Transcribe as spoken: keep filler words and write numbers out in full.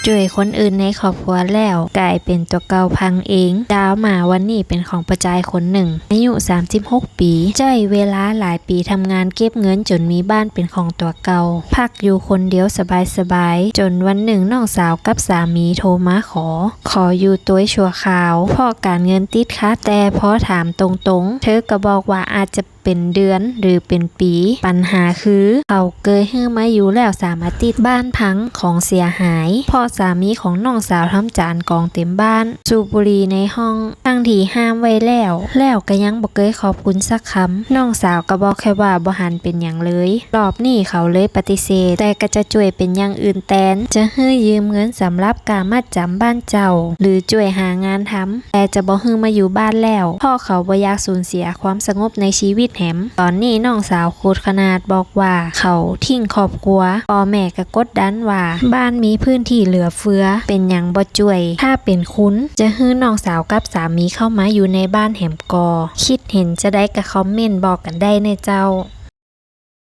จ้วยคนอื่นในครอบครัวแล้ว ก๋ายเป๋นตั๋วเก่าพังเอง ดาวหมาวันนี้เป๋นของป้อจายคนนึ่ง อายุสามสิบหกปี๋ ใจ๊เวลาหลายปี๋ทำงานเก็บเงินจ๋นมีบ้านเป๋นของตั๋วเก่า พักอยู่คนเดียวสบายๆ จ๋นวันนึ่งน้องสาวกับสามีโทรมาขอ ขออยู่ตวยชั่วคราว เพราะก๋านเงินติดขัด แต่พอถามตรงๆ เธอก็บอกว่าอาจจะ เป๋นเดือนหรือเป๋นปี๋ ปัญหาคือ เขาเกยหื้อมาอยู่แล้วสามอาทิตย์ บ้านพังของเสียหาย เพราะสามีของน้องสาวทำจานกองเต็มบ้าน สูบบุหรี่ในห้อง ตึงตี้ห้ามไว้แล้ว แล้วก็ยังบ่เกยขอบคุณสักกำ น้องสาวก็บอกแค่ว่าบ่หันเป๋นหยังเลย รอบนี้เขาเลยปฏิเสธ แต่ก็จะจ้วยเป๋นอย่างอื่นแตน จะหื้อยืมเงินสำหรับก้ามัดจ๋ำบ้านเจ้า หรือจ้วยหางานทำ แต่จะบ่หื้อมาอยู่บ้านแล้ว เพราะเขาบ่อยากสูญเสียความสงบในชีวิตแหม ต๋อนนี้น้องสาวโขดขนาดบอกว่าเขาทิ้งครอบครัว ป้อแม่ก็กดดันว่าบ้านมีพื้นตี้เหลือเฟือ เป๋นหยังบ่จ้วย ถ้าเป๋นคุณจะหื้อน้องสาวกับสามีเข้ามาอยู่ในบ้านแหมก่อ กึ๊ดเห็นจาใดก็คอมเมนต์บอกกั๋นได้เน่อเจ้า